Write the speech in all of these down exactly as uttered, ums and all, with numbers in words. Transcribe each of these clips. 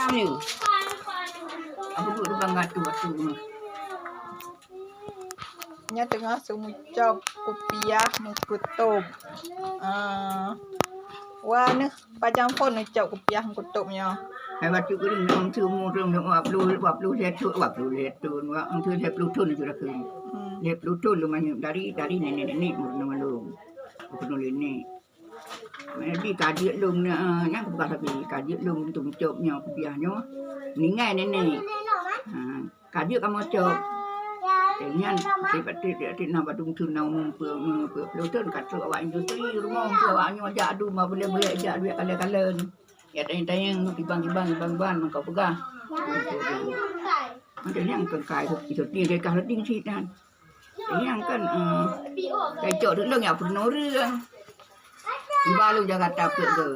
Ayo. Aku duduk depan batu, batu. Nyoe teungoh seumeung cop kupiah meukeutôb. Ah, wa neuh pajan phon neucop kupiah meukeutôb nyoe. Hai batu keureun nyoe seumeung dua puluh, dua puluh lhèe thon, dua puluh lhèe thon, dua puluh lhèe ploh thon sudah keureun. Hmm. Lhèe ploh thon lôn manyup dari, dari nenek-nenek meurunoe lôn. Meurunoe nenek. Jadi ka jeuet lôn, eh, nyan peugah sabe, ka jeuet lôn teucop nyoe kupiah nyoe, ninggai nenek. Ha, ka jeuet kamoe cop. Nyan, tiep-tiep na padum thon na umur peuet, peuet ploh thon ka trok awak industri rumoh, awak nyoe jak adu ma bulèe-bulèe, jak duek kalon-kalon. Ya tanyong-tanyong, kibang-kibang, kibang-kibang, meukapeugah. Macam nyan keukai, itu dia kah leuding sit kan. Nyang kan, eh, kacok dulu nyang peurunoe ureueng. Iba lôn Jakarta peuet ke.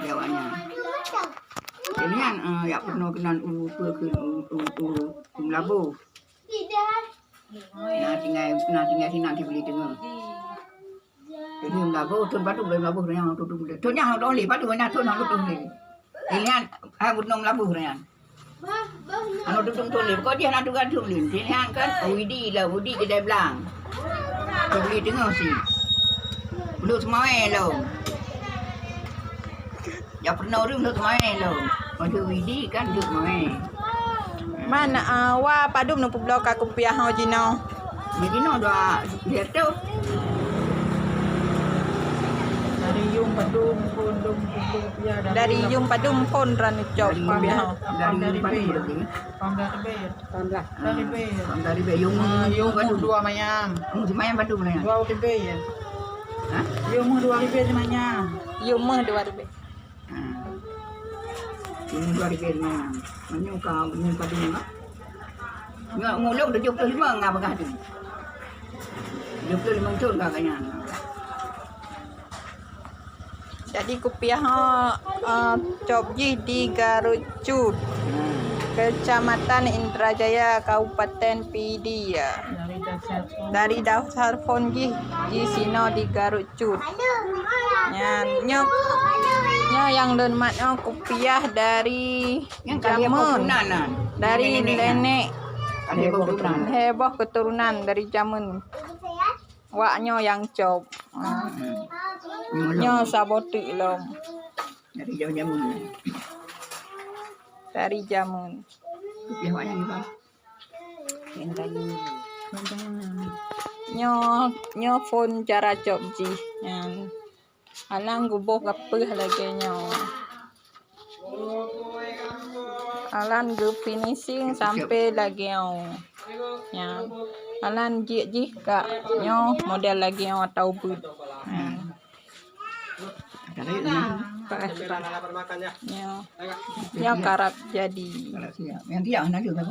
Jawab nyan. Jadi nyan, eh, yak peurunoe keunan u, u, u, u, u, u Meulaboh. Na tinggai, na tinggai sinan Sibuli Teungoh. Jadi Meulaboh, thon padum lé Meulaboh nyan, thon, thon, thon nyan, thon lé, padum nyan, thon nyan, thon lé. Jadi nyan, ah, gunong Meulaboh nyan. Anu tutung tuléh, kok jih na tuga tuléh. Di nyan kan, oh, Widi lah, Widi Kedai Blang. Kok beli tengah si. Duduk semawai lom. Ya pernah ureueng duduk semawai lom. Maksud Widi kan duduk semawai. Man, ah, wa padum neupeubloe ka kupiah ho jinoe? Jinoe dua liter. Dari yum padum phon dum puluh rupiah. Dari yum padum phon ran neucok kupiah ho? Dari yum padum berarti? Pangga ribèe. Pangga. Pangga ribèe. Pangga ribèe. Yum, ah, yum yum padum. Dua mayam. Yum semayam padum lah ya? Dua ribèe ya. Hah? Yum dua ribèe semayam. Yum dua ribèe. Ha. Ini dua ribèe lima. Meunyoe ka, meunyoe ka deungoe. Nyoe umur lôn tujoh ploh lima ngabah tu. Tujoh ploh lima thon ka nyan. Jadi kupiah ho, eh, cop jih di Garut Cut, Kecamatan Indrajaya, Kabupaten Pidie. Dari dasar phon jih, jih sinoe di Garut Cut. Nyan, nyoe, nyoe nyang lôn mat nyoe kupiah dari jameun. Dari nenek. Heboh keturunan dari jameun. Wak nyoe nyang cop. Nyoe saboh teuk lom. Dari jameun. Dari jameun. Kupiah wak nyan, Bang. Nyoe, nyoe phon cara cop jih nyan. Alang geuboh gapeuh lagèe nyoe. Alan geu finishing sampai lagèe nyoe. Nyan. Alan jeuet jih ka nyoe model lagèe nyoe atau beuet. Nyan. Nyoe. Nyoe karab jadi. Yang tiang nak juga.